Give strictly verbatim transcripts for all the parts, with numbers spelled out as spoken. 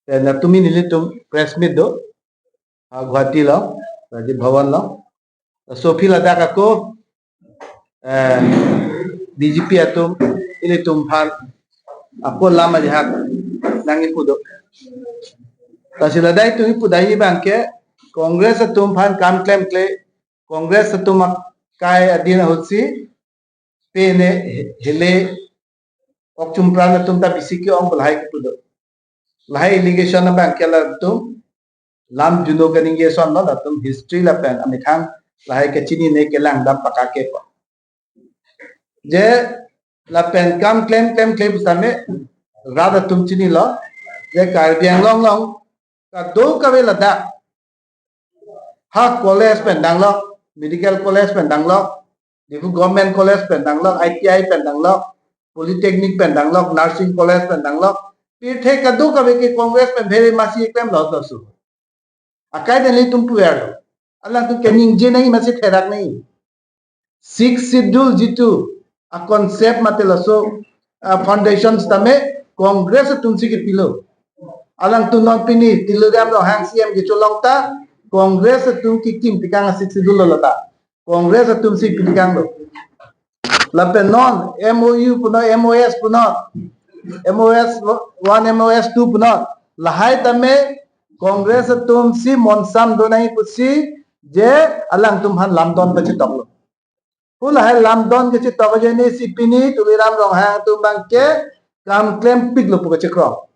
Te latum pini nelitum press meet do, ah, Guwahati along, Rajiv Bhavan along. So aphi ladak ako, eh, B J P atum ilitum aphan ako lam ajahak nangkipu do. Lasi ladak itum kipu dai abangke Congress atum aphan kam klemkle, Congress atum akai adin ahutsi pine he-, hele ok chumpran atum ta bisi ke-ong pu lahai kipu do. Lahai allegation abangke latum lam juno kaningje ason lo, latum history lapen amethang lahai kachinine kelang dam pakake po. Je lapen kam klem klem klem sitame rat atum chinilo, je Karbi Anglong along kadokave ladak ha college pen danglok, medical college pen danglok, Diphu Government College pen danglok, I T I pen danglok, Polytechnic pen danglok, Nursing College pen danglok, pirthe kadokave ke Congress pen phere masi klemlo laso. Akai den ilitum puverlo. Alangtum keningje nangji masi therak nangji. Sixth Schedule jitu a-concept mate laso, ah, foundation sitame Congress atumsi kepilo. Alangtum non pini Tuliram Ronghang C M kecholong ta Congress atum kikim pikang Sixth Schedule lo lata. Congress atumsi pikanglo. Lapen non M O U punon, M O S punon, M O S one, M O S two punon, lahai tame Congress atumsi monsam do nangji pusi je alangtum aphan lamdon pachitoklo. Pu lahai lamdon kachitok ajoine si pini Tuliram Ronghang atum abangke kam klempiklo pu kachekroi.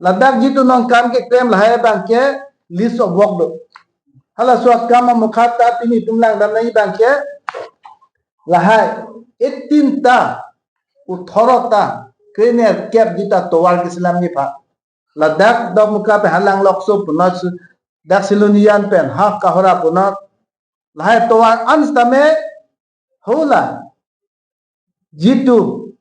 Ladak jitu non kam keklem lahai abangke list of work do. Halaso akam amokha ta pini itum langdam nangji abangke lahai eighteen ta, othoro ta krenerkep jita tovar keselamji aphan. Ladak Dokmoka pen ha Langlokso punon, dak Silonijan pen ha Kohora punon. Lahai tovar an sitame hula jitu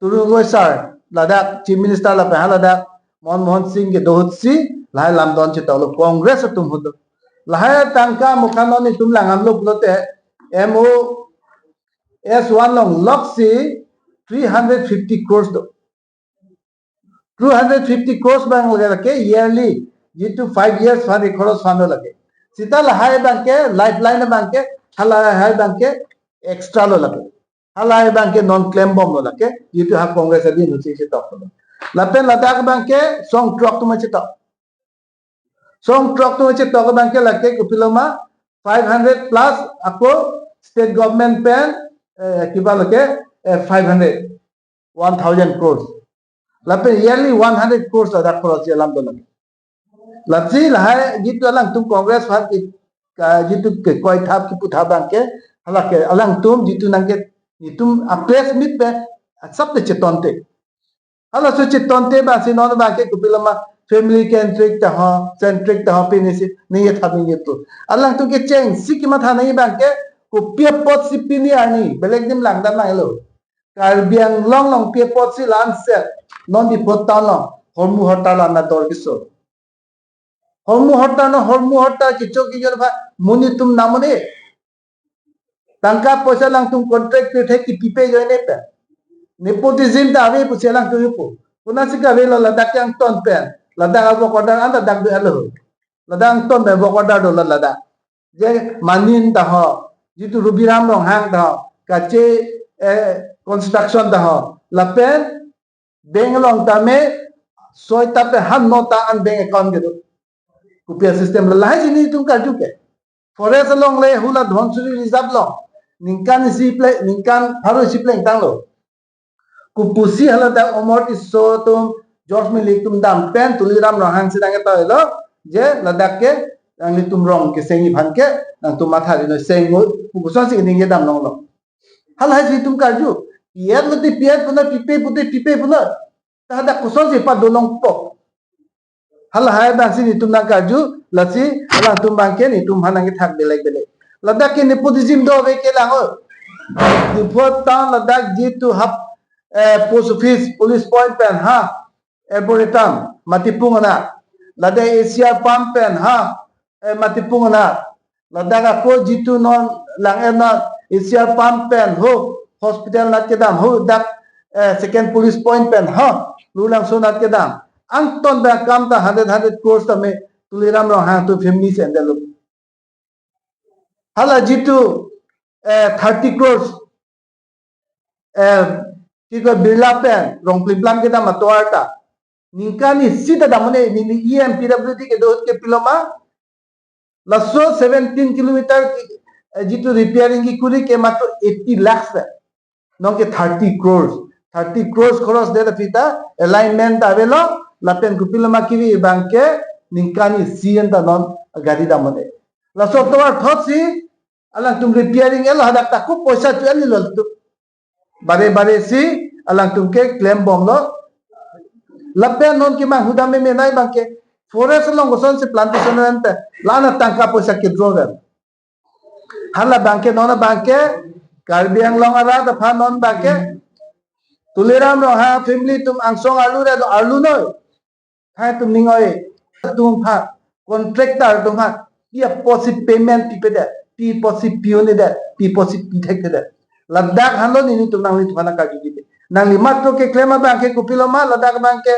Tuliram Ronghang sir ladak Chief Minister lapen ha ladak Manmohan Singh kedo ahutsi lahai lamdon chitoklo, Congress atum ahut do. Lahai tangka amokha non itum langdamlo pulote M O S one along loksi three hundred fifty crores do. Two hundred fifty crores abang lake yearly, jitu five years aphan khoros aphan lo lake. Seta lahai abangke, lifeline abangke, halahai abangke extra lo lake. Halahai abangke non klembomlo lake, jitu ha Congress adin ahutsi chitok lo. Lapen ladak abangke song throk atum chitok. Song throk atum chitok abangke lake kopilo ma, five hundred plus ako state government pen, eh, kiba lake, eh, five hundred, one thousand crores. Lapen yearly one hundred crores ladak khorosji alam do lake. Lasi lahai jitu alangtum Congress aphan ke, ka, jitu kekoithap kiputhap abangke, halake alangtum jitu nangke, itum a-press meet pen asap te chetonte. Halaso chetonte abangsi non abangke kopilo ma family centric ta ho, centric ta ho pini si ningje thap ningje tu. Alangtum kechengsi kematha nangji abangke kopi apotsi pini arni belek adim langdam nanglo. Karbi Anglong along pi apotsi la-an set non Diphu town along hormu hortar la-an ador keso. Hormu hortar non hormu hortar kecho kejo aphan monit atum namone. Tangka poisa alangtum contract pirthe kipipe ajoine pen. Nepotism ta ave pusi alangtum kipu. Konatsi kavelo ladak ke angton pen. Ladak a-work order an ladak do alo. Ladak angton pen work order dolo ladak. Je Manin ta ho, jitu Rubiram Ronghang ta ho, Kache, eh, Construction ta ho, lapen bank along tame soi ta pen han no ta an bank account kedo. Kopi a-system lo lahai si nelitum karju ke. Forest along le hula Dhansiri Reserve along ningkan isi ple, ningkan pharo isi plengtanglo. Kopusi haladak Omor Tisso atum, George Milik atum dam pen Tuliram Ronghang si nangketoilo, je ladak ke nanglitum rong kesengji aphan ke nangtum matha ri noi, seng noi pu kosonsi ningje dam longlo. Halahai si itum karju, P F lote P F punon, pipe pute pipe punon. Ta hadak kosonsi padolongpo. Halahai abangsi nelitum nangkarju, lasi alangtum abangke nelitum aphan nangkethak belek belek. Ladak ke nepotism do ave kelang o. Diphu town ladak jitu hap, eh, post office, police point pen ha, arboretum, Matipung anat. Ladak A C R pump pen ha, eh, Matipung anat. Ladak ako jitu non lang-er non A C R pump pen ho, hospital anat kedam ho, dak, eh, second police point pen ha, Lulangso anat kedam. Angton ta kam ta hundred, hundred crores tame Tuliram Ronghang atum family si endetlo. Hala jitu, eh, thirty crores, eh, ki koi Birla pen Rongplimplam kedam atovar ta ningkan isi ta dam un-e, neli E M P W D kedo ahut ke piloma. Laso seventeen kilometer ki, eh, jitu repairing kekuri ke matro eighty lakhs ta. Non ke thirty crores. Thirty crores khoros det aphi ta alignment ta avelo, lapen kopiloma kevi abang ke ningkan isi an ta non gari dam un-e. Laso atovar thotsi alangtum repairing etlo, hadak ta ko poisa chu-etlo tu. Bare bare si alangtum ke klembomlo. Lapen non kemanghu dam meme nai abang ke forest along kosonsi plantation ante, la-an atangka poisa ke-draw vel. Hala abang ke non abang ke Karbi Anglong arat aphan non abang ke Tuliram Ronghang family atum angsong arlu re do, arlu noi. Hai atum ning oi atum aphan, contractor atum aphan pi apotsi payment pipedet, pi apotsi pi-un-edet, pi apotsi pithekthedet. Ladak henlo nelitum nanglitum aphan nangkarju kiti. Nangli matro keklem abang ke kopiloma, ladak abang ke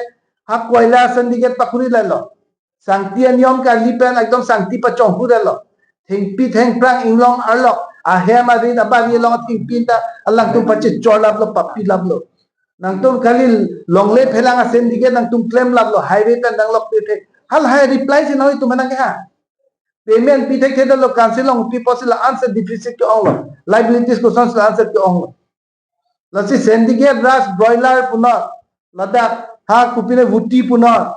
ha koila syndicate pakuri lalo. Sangti aniyom kali pen ekdom sangti pachonghu detlo. Thengpi thengphrang inglong arlok, ahem arit abari along thengpi ta alangtum pachechor laplo, papi laplo. Nangtum kali longle phelang asyndicate nangtum klem laplo, highway pen nanglok pithek. Halahai reply si nanglitum aphan nangkeha. Payment pithekthedetlo, council along pi apotsi la-ansi deficit ke-onglo, liabilities kosonsi la-ansi ke-onglo. Lasi syndicate raj broiler punon, ladak ha kopine vuti punon,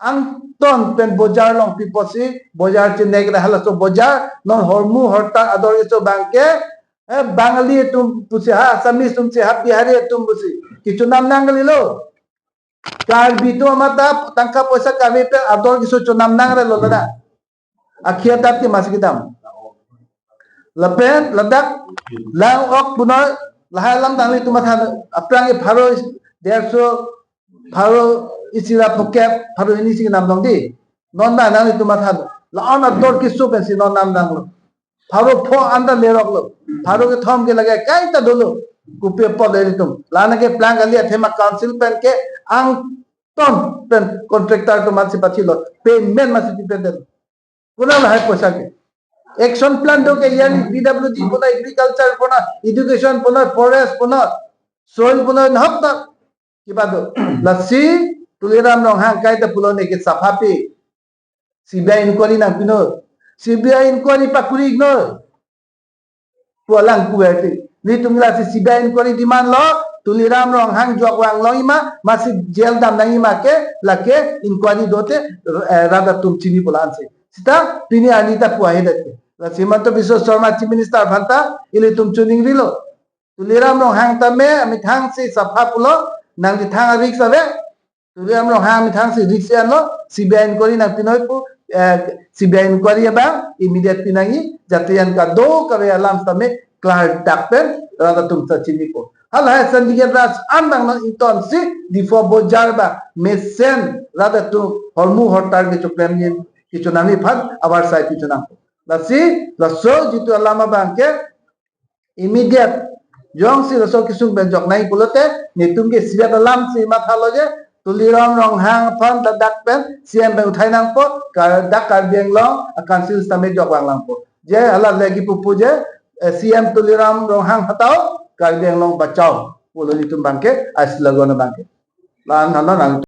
angton pen bojar along pi apotsi bojar chenek ra, halaso bojar non hormu hortar ador keso abang ke, eh, Bangali atum pusi, ha Assamese atum si, ha Bihari atum pusi kechonam nang kalilo. Karbi atum amat ta tangka poisa kave pen ador keso chonam nang relo ladak. Akhir adap ke masi kedam. Lapen ladak lang ok punon, lahai alam nanglitum matha, aphrang ke pharo derso, pharo isi ra phokep, pharo hini si kenam long di. Non ta nanglitum matha, la-an ador keso pensi non nam nanglo. Pharo pho an ta leroklo, pharo kethom ke lake kaita dolo. Kopi apot ilitum? La-an ke plang kali, athema council pen ke angton pen contractor atum aphansi pathilo, payment masi pipedet. Konat lahai poisa ke? Action plan do ke, yearly P W D punon, agriculture punon, education punon, forest punon, soil punon, hok ta kiba do. Lasi Tuliram Ronghang kaita pulo, neke sapha pi, C B I inquiry nangpinon. C B I inquiry pakuri iknon pu alang kuverti. Nelitum lasi C B I inquiry demand lo, Tuliram Ronghang jok vang longji ma, masi jail dam nangji ma ke, lake inquiry dote, eh, rat atum chinipo la-ansi. Seta pini arni ta pu ahedet ke. Lasi Himanta Biswa Sarma Chief Minister aphan ta ilitum choningrilo. Tuliram Ronghang tame amethang si sapha pulo, nangli thang a-risk ave. Tuliram Ronghang amethang si risk enlo, C B I inquiry nangpinon pu, eh, C B I inquiry abang immediate pinangji, jati an kadokave alam tame klardak pen rat atum ta chinipo. Halahai syndicate raj an abang non ingtonsi Diphu bojar abang mesen rat atum hormu hortar kechoklemji, kechonamji aphan avarsai pichonangpo. Lasi laso jitu alam abang ke immediate jongsi laso kesung pen jok nangji pulote, nelitum ke isivet alam si mathalo je, Tuliram Ronghang aphan ladak pen C M pen uthai nangpo, Kar-, dak Karbi Anglong a-council tame jok vang langpo. Je hala legi pupu je, eh, C M Tuliram Ronghang hatao, Karbi Anglong bachao pulo nelitum abang ke, a slogan abang ke. La-an hana nang